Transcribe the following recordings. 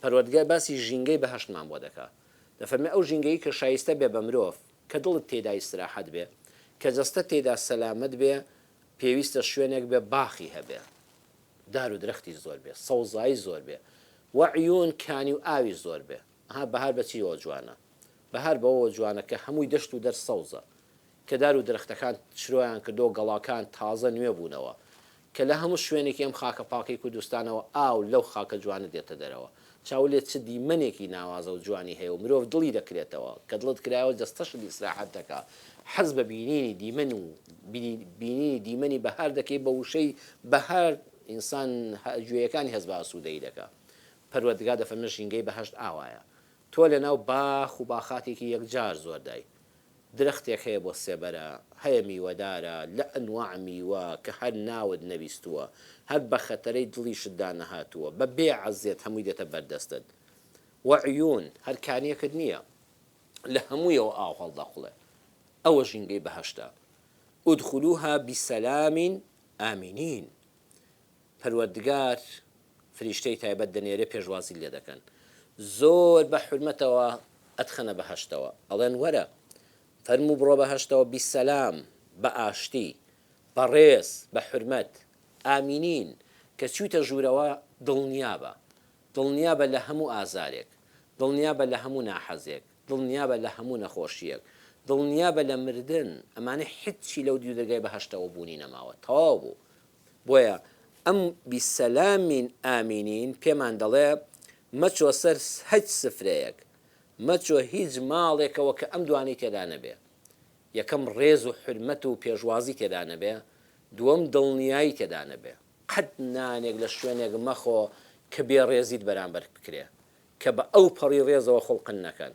پەروەردگار باسی ژینگەی بەهەشتمان بۆ دەکا. دەفەرمێ ئەو ژینگەی کە شایستە بێ بە مرۆڤ، کە دڵت تێیدا ئیستراحەت بێ، کە جەستەت تێیدا سەلامەت بێ، پێویستە شوێنێک بێ باخی هەبێ، دار و درەختی زۆر بێ، سەوزایی زۆر بێ، وعیون کانی و ئاوی زۆر بێ. ئەها بەهار بە چییەوە جوانە؟ بەهار بەوەوە جوانە کە هەمووی دەشت و دەر سەوزە، کە دار و درەختەکان چرۆیان کردووە گەڵاکان تازە نوێ بوونەوە، کە لە هەموو شوێنێکی ئەم خاکە پاکەی کوردستانەوە ئاو لەو خاکە جوانە دێتە دەرەوە. چاولێ چ دیمەنێکی ناوازە و جوانی هەیە و مرۆڤ دڵی دەکرێتەوە، کە دڵت کرایەوە جەستەشت ئیسراحەت دەکا، حەز بە بینینی دیمەن و بینینی دیمەنی بەهار دەکەی، بە وشەی بەهار ئینسان گوێیەکانی هەست بە ئاسوودەیی دەکا. پەروەردگار دەفەرمێ ژینگەی بەهەشت ئاوایە. تۆ لەناو باخ و باخاتێکی یەکجار زۆردای. درەختێک هەیە بۆ سێبەرە، هەیە میوەدارە، لە ئەنواع میوە کە هەر ناوت نەبیستووە، هەر بە خەتەرەی دڵیشتدا نەهاتووە، بە بێ عەزێت هەمووی دێتە بەردەستت. وعیون، هەر کانیەکت نییە، لە هەموویەوە ئاو هەڵدەقوڵێ. ئەوە ژینگەی بەهەشتە. ادخلوها بسلام آمنین. پەروەردگار فریشتەی تایبەت دەنێرێ پێشوازیت لێ دەکەن زۆر بە حورمەتەوە ئەتخەنە بەهەشتەوە ئەڵێن وەرە فەرموو بڕۆ بەهەشتەوە بیسەلام بە ئاشتی بە ڕێز بە حورمەت ئامینین کە چوویتە ژوورەوە دڵنیابە دڵنیابە لە هەموو ئازارێک دڵنیابە لە هەموو ناحەزێک دڵنیابە لە هەموو نەخۆشیەک دڵنیابە لە مردن ئەمانە هیچی لەو دیو دەرگای بەهەشتەوە بوونی نەماوە تەواو بوو بۆیە ئەم بسلام آمنین پێمان دەڵێ مەچۆ سەر هەچ سفرەیەک، مەچۆ هیچ ماڵێکەوە کە ئەم دوانەی تێدا نەبێ، یەکەم ڕێز و حورمەت و پێشوازی تێدا نەبێ، دووەم دڵنیایی تێدا نەبێ. قەت نانێک لە شوێنێک مەخۆ کە بێ ڕێزیت بەرامبەر بکرێ، کە بە ئەو پەڕی ڕێزەوە خوڵقن نەکەن.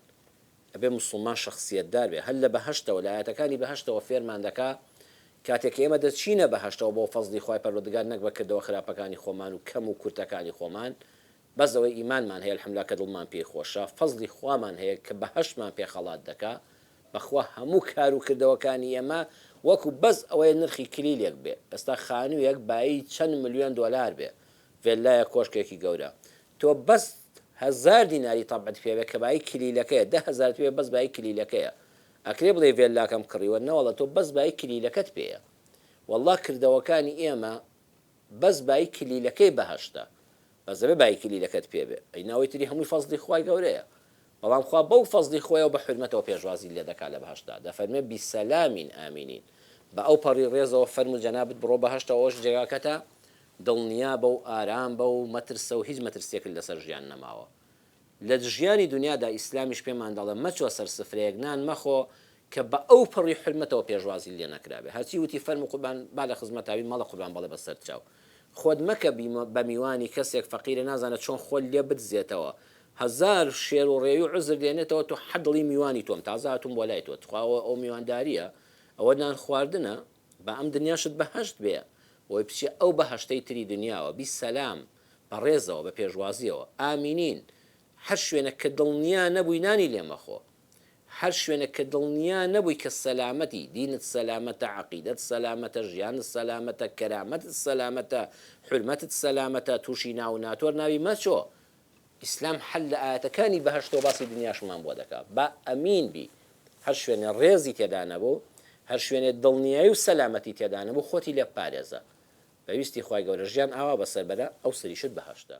ئەبێ موسڵمان شەخسیەتدار بێ هەر لە بەهەشتەوە لە ئایەتەکانی بەهەشتەوە فێرمان دەکا کاتێک کە ئێمە دەچینە بەهەشتەوە بۆ فەزڵی خوای پەروەردگار نەک بە کردەوە خراپەکانی خۆمان و کەم و کورتەکانی خۆمان بەس ئەوەی ئیمانمان هەیە الحمدللە کە دڵمان پێی خۆشە فەزڵی خوامان هەیە کە بەهەشتمان پێ خەڵات دەکا بەخوا هەموو کار و کردەوەکانی ئێمە وەکو بەس ئەوەیە نرخی کلیلێک بێ ئێستا خانوویەک بایی چەند ملیۆن دۆلار بێ ڤێلایەک کۆشکێکی گەورە تۆ بەس هەزار دیناری تەبعت پێ بێ کە بایی کلیلەکەیە دە هەزارت پێ بێ بەس بایی کلیلەکەیە ئەکرێ بڵێی ڤێللاکەم کڕیوە نەوەڵا تۆ بەس بایی کلیلەکەت پێیە وەڵا کردەوەکانی ئێمە بەس بایی کلیلەکەی بەهەشتە بەس دەبێ بایی کلیلەکەت پێ بێ ئەی ناوەی تری هەمووی فەزڵی خوای گەورەیە بەڵام خوا بەو فەزڵی خۆیەوە بە حورمەتەوە پێشوازی لێ دەکا لە بەهەشتدا دەفەرمێ بیسەلامین ئامینین بە ئەو پەڕی ڕێزەوە فەرموو جەنابت بڕۆ بەهەشتەوە ئەوەش جێگاکەتە دڵنیابە و ئارامبە و مەترسە و هیچ مەترسیەکت لەسەر ژیان نەماوە. لە ژیانی دونیادا ئیسلامیش پێمان دەڵێ مەچۆ سەر سفرەیەک نان مەخۆ کە بە ئەو پەڕی حورمەتەوە پێشوازیت لێ نەکرابێ. هەرچی وتی فەرموو قوربان با لە خزمەتا بین مەڵێ قوربان بەڵێ بە سەر چاو. خۆت مەکە بە میوانی کەسێک فەقیرە نازانێ چۆن خۆت لێ بدزێتەوە. هەزار شێر و ڕێوی عوزر دێنێتەوە تۆ حەدڵی میوانی تۆم تازە هاتووم بۆ لای تۆ تخوا ئەوە ئەو میوانداریە ئەوە نان خواردنە؟ با ئەم دنیاشت بەهەشت بێ بۆی بچیە ئەو بەهەشتەی تری دنیاوە بی سەلام بە ڕێزەوە بە پێشوازیەوە ئامینین هەر شوێنەک کە دڵنیا نەبووی نانی لێ مەخۆ هەر شوێنەک کە دڵنیا نەبووی کە سەلامەتی دینت سەلامەتە عەقیدەت سەلامەتە ژیانت سەلامەتە کەرامەتت سەلامەتە حورمەتت سەلامەتە توشی ناو ناتۆر ناوی مەچۆ ئیسلام هەر لە ئایەتەکانی بەهەشتەوە باسی دنیاشمان بۆ دەکا با ئەمین بی هەر شوێنێ ڕێزی تێدا نەبوو هەر شوێنێ دڵنیایی و سەلامەتی تێدا نەبوو خۆتی لێ بپارێزە بە ویستی خوای گەورە ژیان ئاوا بەسەر بەرە ئەو سەریشت بەهەشتە.